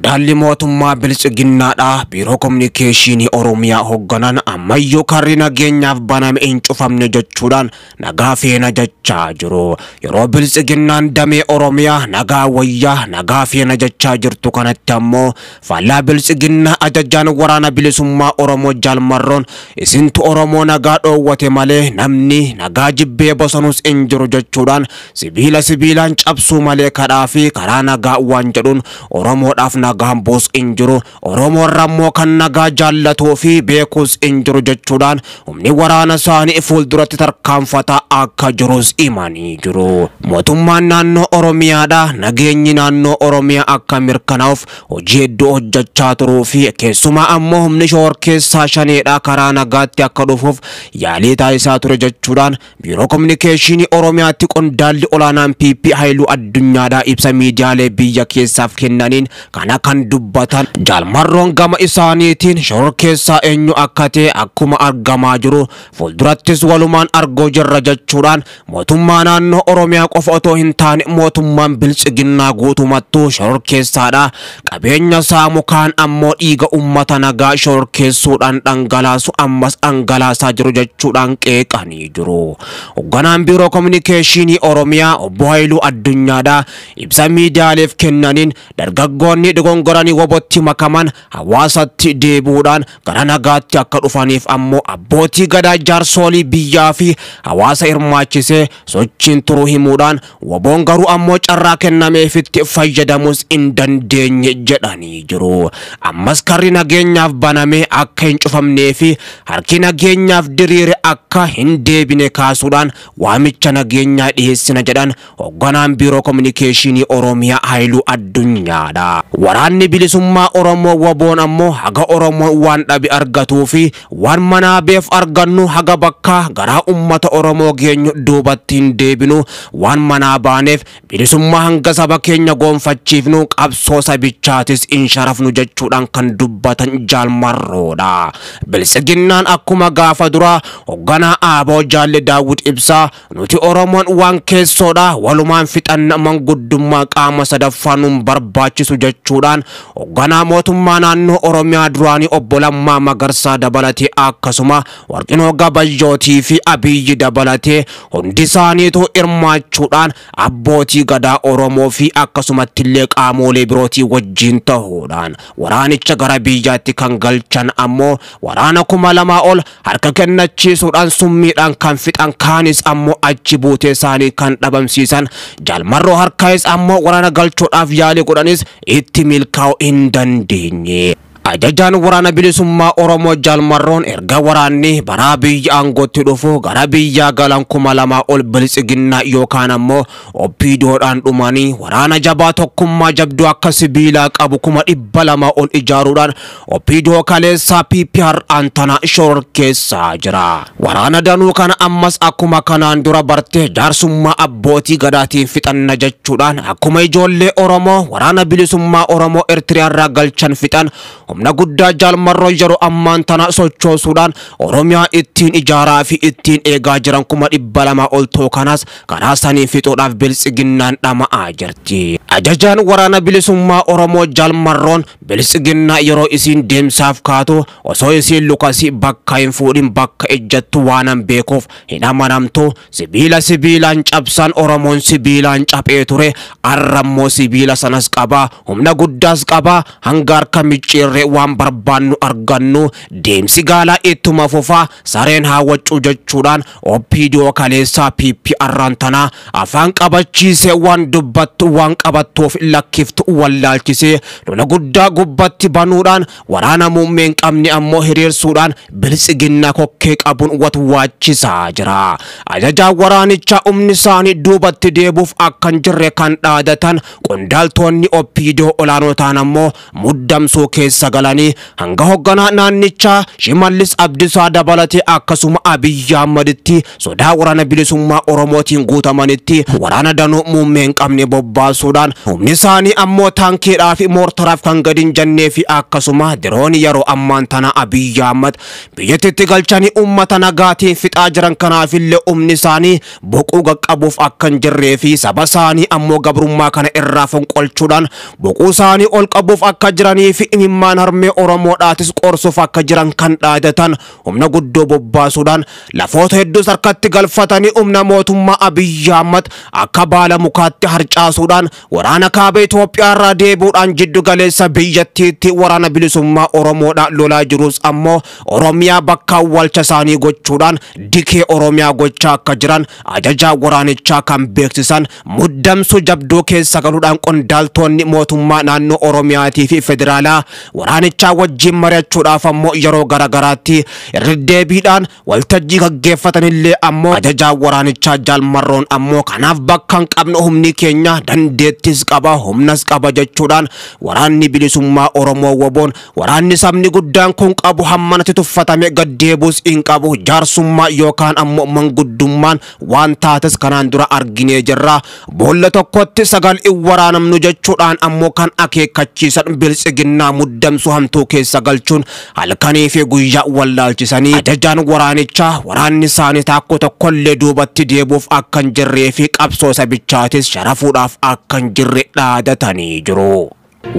Qondaalli mootummaa Biltsiginnaadhaa Biiroo Kominikeeshinii Oromiyaa hoogganan ammayyuu karri nageenyaaf baname hin cufamne jechuudhaan nagaa feena jechaa jiru. Yeroo Biltsiginnaan damee Oromiyaa nagaa wayyaa nagaa feena jechaa jirtu kanatti ammoo faallaa Biltsiginnaa ajajaan waraana bilisummaa Oromoo Jaal Marroon isintu Oromoo nagaa dhoowwate malee namni nagaa jibbee bosonus hin jiru jechuudhaan sibiila sibiilaan cabsuu malee kadhaa fi karaa nagaa waan jedhuun Oromoodhaaf nagaan buus hin jiru, Oromoorra immoo kan nagaa jaallatuu fi beekus hin jiru jechuudhaan humni waraana isaanii fuulduratti tarkaanfataa akka jirus himanii jiru. Mootummaan naannoo Oromiyaadha nageenyi naannoo Oromiyaa akka mirkanaa'uuf hojii hedduu hojjechaa turuu fi keessumaa ammoo humni shororkeessaa shaneedha karaa nagaatti akka dhufuuf yaalii taasisaa ture jechuudhaan Biiroo Kominikeeshinii Oromiyaatti qondaalli olaanaan PP Haayiluu Addunyaadhaa ibsa miidiyaalee biyya keessaaf kennaniin kana kan dubbatan. Jaal Marroon gama isaaniitiin shororkeessaa eenyu akka ta'e akkuma argamaa jiru fuuldurattis walumaan argoo jirra jechuudhaan mootummaa naannoo Oromiyaa qofa otoo hin taane mootummaan Biltsiginnaa guutumattuu shororkeessaadha. Qabeenya saamu kaan ammoo dhiiga uummata nagaa shororkeessuudhaan dhangalaasu ammas dhangalaasaa jiru jechuudhaan qeeqanii jiru. Hoogganaan Biiroo Kominikeeshinii Oromiyaa Obbo Haayiluu Addunyaadhaa ibsa miidiyaaleef kennaniin dargaggoonni dogongoranii wobotti makaman hawaasatti deebi'uudhaan gara nagaatti akka dhufaniif ammoo abbootii gadaa jaarsolii biyyaa fi hawaasa hirmaachisee sochiin turuu himuudhaan woboon garuu ammoo carraa kennameefitti fayyadamus hin dandeenye jedhanii jiru. Ammas karri nageenyaaf baname akka hin cufamnee fi harki nageenyaaf diriire akka hin deebine kaasuudhaan waamicha nageenyaa dhiyeessina jedhan hoogganaan Biiroo Kominikeeshinii Oromiyaa Haayiluu Addunyaadha. Waraanni bilisummaa Oromoo woboon ammoo haga Oromoon waan dhabe argatuu fi waan manaa beef argannu haga bakka garaa uummata Oromoo geenyu duubatti hin deebinu waan manaa baaneef bilisummaa hanga saba keenya goonfachiifnu qabsoo sabichaatis hin sharafnu jechuudhaan kan dubbatan Jaal Marroodha. Biltsiginnaan akkuma gaafa duraa hoogganaa Aaboo Jaalle Daawud Ibsaa nuti Oromoon waan keessoodha walumaan fixanna manguddummaa qaama sadaffaa nuun barbaachisu jechuudhaan hoogganaa mootummaa naannoo Oromiyaa duraanii Obbo Lammaa Magarsaa dabalatee akkasuma Warqinoo Gabayyootii fi Abiyyi dabalatee hundi isaaniitu hirmaachuudhaan abbootii gadaa Oromoo fi akkasumatti illee qaamolee birootii wajjin ta'uudhaan waraanicha gara biyyaatti kan galchan ammoo waraana 2000 ol harka kennachiisuudhaan summiidhaan kan fixan kaanis ammoo achi buutee isaanii kan dhabamsiisan Jaal Marroo harkaayis ammoo waraana galchuudhaaf yaalii godhanis itti milkaa'uu hin dandeenye. Ajajaan waraana bilisummaa Oromoo Jaal Marroon erga waraanni baraa biyya aangootti dhufu gara biyyaa galan 2000 ol Biltsiginnaa yookaan ammoo OPDOdhaan dhumanii waraana jabaa tokkummaa jabduu akka sibiilaa qabu 200,000 ol ijaaruudhaan OPDO kaleessaa PP har'aan tana shororkeessaa jira. Waraana danuu kana ammas akkuma kanaan dura bartee jaarsummaa abbootii gadaatiin fixanna jechuudhaan akkuma ijoollee Oromoo waraana bilisummaa Oromoo Eertiriyaarraa galchan fixan humna guddaa Jaal Marroo yeroo ammaan tana sochoosuudhaan Oromiyaa ittiin ijaaraa fi ittiin eegaa jiran 200,000 ol ta'u kanas karaa saniin fixuudhaaf Biltsiginnaan dhama'aa jirti. Ajajaan waraana bilisummaa Oromoo Jaal Marroon Biltsiginnaa yeroo isiin deemsaaf kaatu osoo isiin lukasii bakka hin fuudhin bakka ejjattu waanan beekuuf hin amanamtu sibiila sibiilaan cabsan Oromoon sibiilaan caphee ture arrammoo sibiila sanas qabaa humna guddaas qabaa hanga harka micciirree waan barbaannu argannu deemsi gaalaa ittuma fufaa sareen haawwachuu jechuudhaan OPDO kaleessaa PP arraan tanaa afaan qabachiisee waan dubbattu waan qabattuuf lakkiftu wallaalchisee lola guddaa gubbatti banuudhaan waraana muummee hin qabne ammoo hiriirsuudhaan Biltsiginnaa kokkee qabuun watwaachisaa jira. Ajajaan waraanichaa humni isaanii duubatti deebuuf akka hin jirre kan dhaadatan qondaaltonni OPDO olaanoo ta'an ammoo muddamsuu keessa eegalanii hanga hoogganaa naannichaa Shimallis Abdiisaa dabalatee akkasuma Abiyyi Ahmaditti sodaa waraana bilisummaa Oromootiin guutamanitti waraana danuu muummee hin qabne bobbaasuudhaan humni isaanii ammoo taankiidhaa fi moortaraaf kan gadi hin jennee fi akkasuma diroonii yeroo ammaan tana Abiyyi Ahmad biyyattitti galchanii uummata nagaatiin fixaa jiran kanaafillee humni isaanii boquu qaqqabuuf akka hin jirree fi saba isaanii ammoo gabrummaa kana irraa fonqolchuudhaan boquu isaanii ol qabuuf akka jiranii fi imimmaan harmee Oromoodhaatis qorsuuf akka jiran kan dhaadatan humna guddoo bobbaasuudhaan lafoota hedduus harkatti galfatanii humna mootummaa Abiyyi Ahmad akka baala mukaatti harcaasuudhaan waraana kaaba Itoophiyaa irraa deebi'uudhaan jiddu galeessa biyyattiitti waraana bilisummaa Oromoodha lolaa jirus ammoo Oromiyaa bakka awwaalcha isaanii gochuudhaan dikee Oromiyaa gochaa akka jiran ajajaa waraanichaa kan beeksisan muddamsu jabduu keessa galuudhaan qondaaltonni mootummaa naannoo Oromiyaatii fi federaalaa waraanichaa wajjin mari'achuudhaaf ammoo yeroo garagaraatti irra deebiidhaan waltajjii gaggeeffatanillee ammoo ajajaa waraanichaa Jaalmarroon ammoo kanaaf bakka hin qabnu humni keenya dandeettis qaba humnas qaba jechuudhaan waraanni bilisummaa Oromoo woboon waraanni sabni guddaan kun qabu hammanatti tuffatame gaddeebuus hin qabu jaarsummaa yookaan ammoo manguddummaan waan taates kanaan dura arginee jirra boolla tokkotti sagal hin waraanamnu jechuudhaan ammoo kan akeekkachiisan biltsiginnaa muddamsu hamtuu keessa galchuun halkanii fi guyyaa wallaalchisanii ajajaan waraanichaa waraanni isaanii taakko tokkollee duubatti deebuuf akka hin jirree fi qabsoo sabichaatis sharafuudhaaf akka hin jirre dhaadatanii jiru.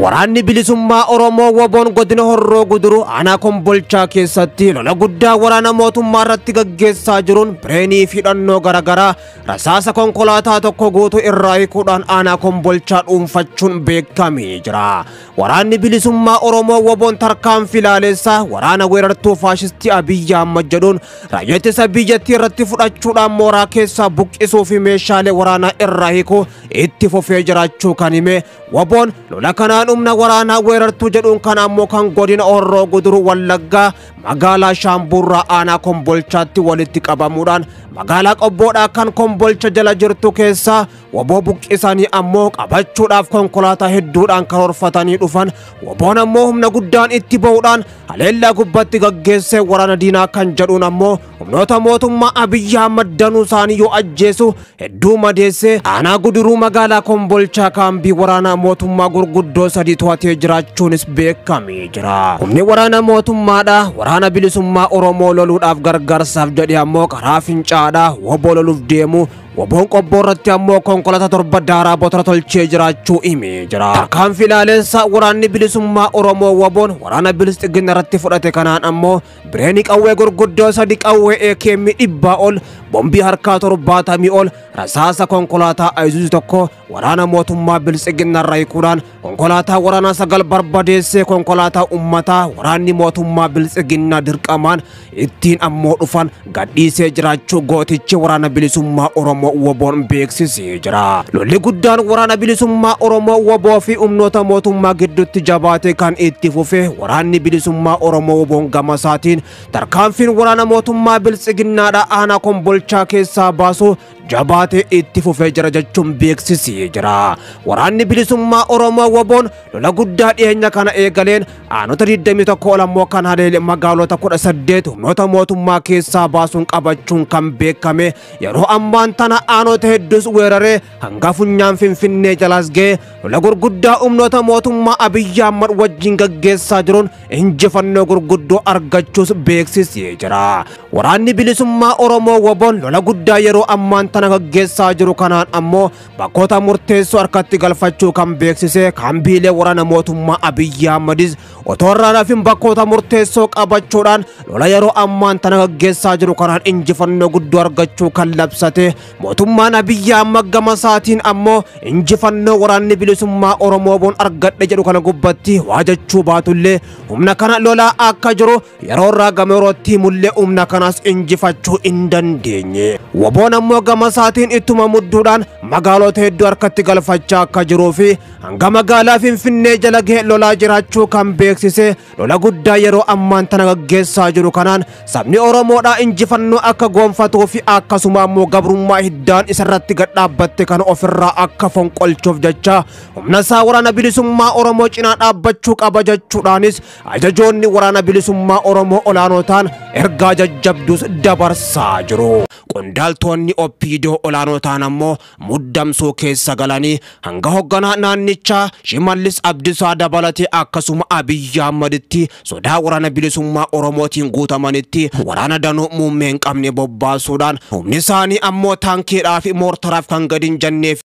Waraanni bilisummaa Oromoo woboon godina Horroo Guduruu aanaa Kombolchaa keessatti lola guddaa waraana mootummaa irratti gaggeessaa jiruun bireenii fi hidhannoo garaagaraa rasaasa konkolaataa tokko guutuu irraa hiikuudhaan aanaa Kombolchaa dhuunfachuun beekamee jira. Waraanni bilisummaa Oromoo woboon tarkaanfii laaleessaa waraana weerartuu faashistii Abiyyi Ahmad jedhuun raayyaa ittisa biyyattii irratti fudhachuudhaan mooraa keessaa buqqisuu fi meeshaalee waraanaa irraa hiikuu itti fufee jiraachuu kan hime woboon lola kanaan humna waraanaa weerartuu jedhuun kan ammoo kan godina Horroo Guduruu Wallaggaa magaalaa Shaamburraa aanaa Kombolchaatti walitti qabamuudhaan magaalaa Qobboodhaa kan Kombolcha jala jirtu keessaa woboo buqqisanii ammoo qabachuudhaaf konkolaataa hedduudhaan karoorfatanii dhufan woboon ammoo humna guddaan itti ba'uudhaan haleellaa gubbatti gaggeessee waraana diinaa kan jedhuun ammoo humnoota mootummaa Abiyyi Ahmad danuu isaanii yoo ajjeesu hedduu madeessee aanaa Guduruu magaalaa Kombolchaa kaambii waraanaa mootummaa gurguddoo sadii to'atee jiraachuunis beekamee jira. Humni waraana mootummaadha waraana bilisummaa Oromoo loluudhaaf gargaarsaaf jedhee ammoo karaa fincaadha woboo loluuf deemu woboon Qobboo irratti ammoo konkolaataa torba daaraa botora tolchee jiraachuu himee jira. Tarkaanfii laalessaa waraanni bilisummaa Oromoo woboon waraana bilisiginna irratti fudhate kanaan ammoo bireenii qawwee gurguddoo sadi qawwee AKM 100 ol bombii harkaa 70 ol rasaasa konkolaataa Ayzuuzi tokko waraana mootummaa bilisiginna irraa hiikuudhaan konkolaataa waraanaa 9 barbadeessee konkolaataa uummataa waraanni mootummaa bilisiginna dirqamaan ittiin ammoo dhufan gadhiisee jiraachuu gootichi waraana bilisummaa Oromoo woboon beeksisee jira. Lolli guddaan waraana bilisummaa Oromoo woboo fi humnoota mootummaa gidduutti jabaate kan itti fufe waraanni bilisummaa Oromoo woboon gama isaatiin tarkaanfiin waraana mootummaa bilisiginnaadha aanaa Kombolchaa keessaa baasu jabaate itti fufee jira jechuun beeksisee jira. Waraanni bilisummaa Oromoo woboon lola guddaa dhiyeenya kana eegaleen aanota 21 ol ammoo kan haleele magaalota 18 humnoota mootummaa keessaa baasuun qabachuun kan beekame yeroo ammaan tana aanota hedduus weeraree hanga funyaan Finfinnee jalaas ga'e lola gurguddaa humnoota mootummaa Abiyyi Ahmad wajjin gaggeessaa jiruun injifannoo gurguddoo argachuus beeksisee jira. Waraanni bilisummaa Oromoo woboon lola guddaa yeroo ammaan tana gaggeessaa jiru kanaan ammoo bakkoota murteessoo harkatti galfachuu kan beeksise kaambiilee waraana mootummaa Abiyyi Ahmadis otoo irraa hafin bakkoota murteessoo qabachuudhaan lola yeroo ammaan tana gaggeessaa jiru kanaan injifannoo guddoo argachuu kan labsate mootummaan Abiyyi Ahmad gama isaatiin ammoo injifannoo waraanni bilisummaa Oromoo woboon argadhe jedhu kana gubbatti waa jechuu baatullee humna kana lolaa akka jiru yeroo irraa gama yerootti himullee humna kanaas injifachuu hin dandeenye. Woboon ammoo gama isaatiin ittuma mudduudhaan magaalota hedduu harkatti galfachaa akka jiruu fi hanga magaalaa Finfinnee jala ga'e lolaa jiraachuu kan beeksise lola guddaa yeroo ammaan tana gaggeessaa jiru kanaan sabni Oromoodhaa injifannoo akka goonfatuu fi akkasuma ammoo gabrummaa hiddaan isarratti gad dhaabbatte kan ofirraa akka fonqolchuuf jecha Humna isaa Waraana Bilisummaa Oromoo cinaa dhaabbachuu qaba jechuudhaanis ajajoonni Waraana Bilisummaa Oromoo olaanoo ta'an ergaa jajjabduus dabarsaa jiru. Qondaaltonni OPDO olaanoo ta'an ammoo muddamsuu keessa galanii hanga hoogganaa naannichaa Shimallis Abdiisaa dabalatee akkasuma Abiyyi Ahmaditti sodaa Waraana Bilisummaa Oromootiin guutamanitti waraana danuu muummee hin qabne bobbaasuudhaan humni isaanii ammoo taankiidhaa fi moortaraaf kan gadi hin jenneef